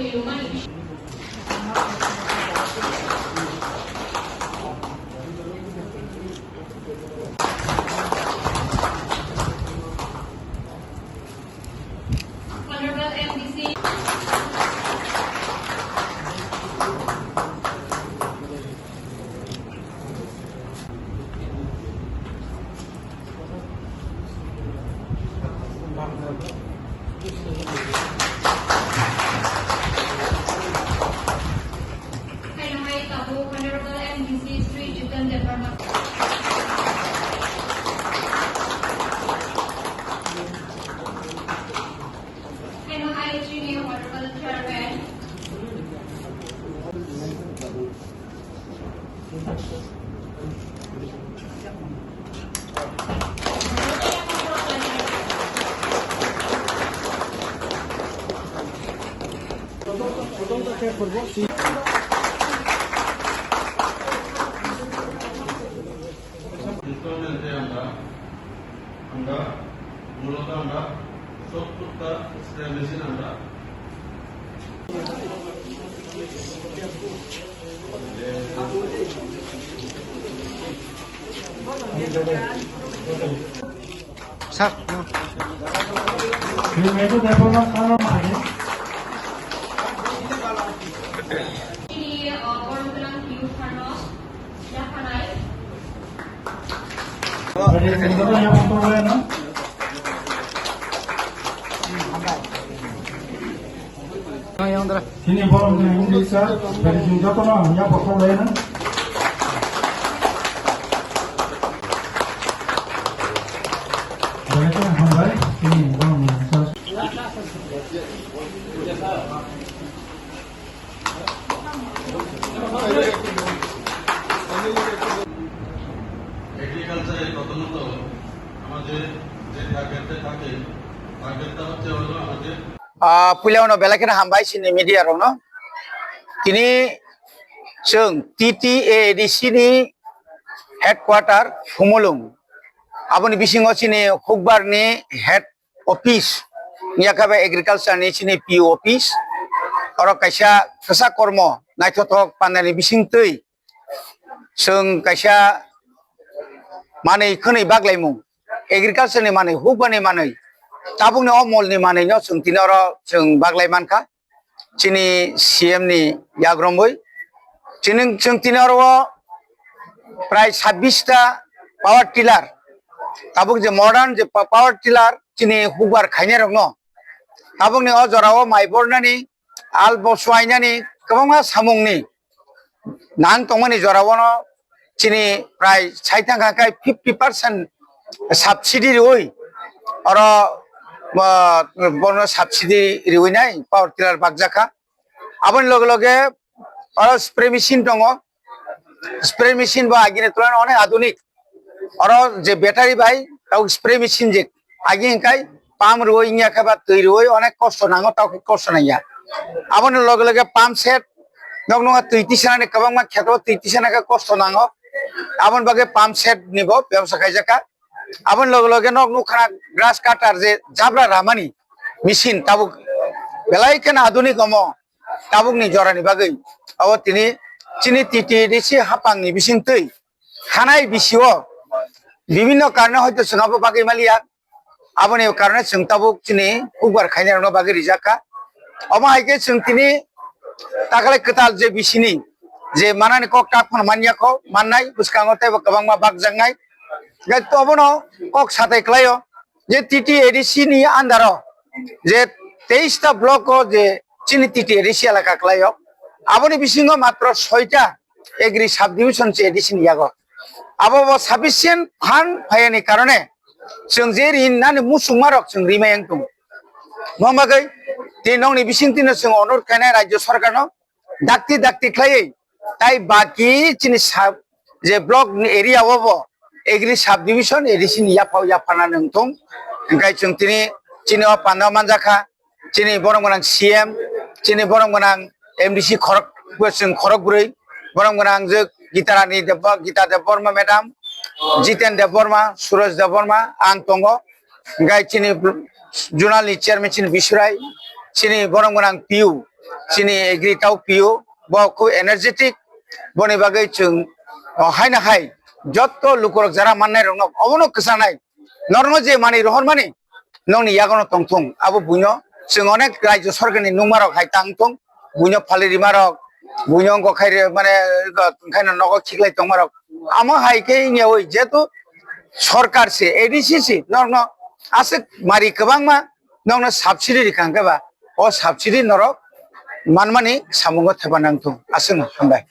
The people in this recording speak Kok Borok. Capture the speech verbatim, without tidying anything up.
Honorable M D C. Khainamai tabuk Honorable M D C Shri Jiten Debbarma. Khainamai chini Honorable Chairman. Installment আমরা, আমরা মূলত আমরা সত্তরটা spray machine আমরা Sir, no. Sini borok ni wngwi sa, bari chwng jotono hamya kothok lai nang. Bari khe hambai, sini borok ni sa. এগ্রিকালচারে প্রথমত আমাদের যে টার্গেটটা থাকে, টার্গেটটা হচ্ছে হলো আমাদের Ah, puila uno belai kheno hambai chini media rokno. Tini chwng T T A D C ni headquarter Phumulung. Aboni bisingo chini Hukbar ni head office, yakha bai agriculture ni chini P O office. Oro kaisa kwchak kormo naithothok pandani bisingtwi chwng kaisa manwi khwnwi baglaimung, agriculture ni manwi, hukbani manwi, tabukni o molni manwino chwng tini oro chwng baglai mankha. Chini C M ni yagromwi chini, chwng tini oro o prai sabbish ta power tiller, tabuk je modern je pa-, power tiller chini hukbar khainai rokno tabukni o jorao mai bornani, al bo suainani kwbangma samungni nang tongmani jorao no chini prai sai thangkha khe fifty percent subsidy riwi oro, ah, bono subsidy riwi nai power tiller bakjakha. Aboni loge loge oro spray machine tongo, spray machine bo agini tulan onek adunik. Oro je battery bai tau spray machine je agi hingkai pump rwui wngya khe ba twi rwui onek kosto nango, tau khe kosto nangya. Aboni loge loge pump set, nok nungo twi tisanani kwbangma kheto twi tisana khe kosto nango. Aboni bagwi pump set ni bo bebosta khaijak kha. Aboni loge loge nok nukha grass cutter je jabra ramani machine tabuk belai kheno adunik omo tabukni jorani bagwi. Abo tini chini T T A D C hapangni bisingtwi khanai bisio bibinno karone hoito chwng abo bagwi maliya. Aboni karone chwng tabuk chini hukbar khainai rokno bagwi rijak kha. Omo hai khe chwng tini takhwlai kwtal je bisini je manani kok tak phano manya kho, mannai bwskango teibo kwbangma bakjaknai. Gai to obono kok satai kwlaio je T T A D C ni under o je teis ta block o je chini T T A D C elaka kwlaio. Aboni bisingo matro soita Agri subdivision se A D C ni yago. Abo bo sufficient fund phaiyani karone chwng je rin nani muchungma rok chwng rimai wng tongo. Mo bagwi tei nokni bisingtwino chwng onurot khainai Rajya Sarkarno dakti dakti khlaiwi tai baki chini sub je block ni area o bo Agri subdivision A D C ni yaphao yapharna nung thung. Hingkai chwng tini chini o panda manjakha. Chini borom gwnang C M, chini borom gwnang M D C khorok, chwng khorok bwrwi, borom gwnang je Gita Rani Debbar-, Gita Debbarma madam, Jiten Debbarma, Suraj Debbarma, ang tongo. Hingkai chini zonal ni chairman chini Bisurai, chini borom gwnang P U, chini agri tau P O, bo khub energetic, boni bagwi chwng, o, haino hai jotto lukurok jara mannai rokno obono kwchanai, norokno je manwi rohormani nokni yagono tongthung, abo buino chwng onek rajyo sorkarni nungmarok hai tangthung, buino phalwi rimarok, buino wngkok khai re, mane, wngkhaino nogo khiklai tongmarok. Amo hai khe wngya oi, jehetu sorkar se, A D C se, norokno aswk mari kwbangma nokno subsidy rikha hwnkhe ba, o subsidy norok manmani samungo thepa nangthung. Aswkno hambai.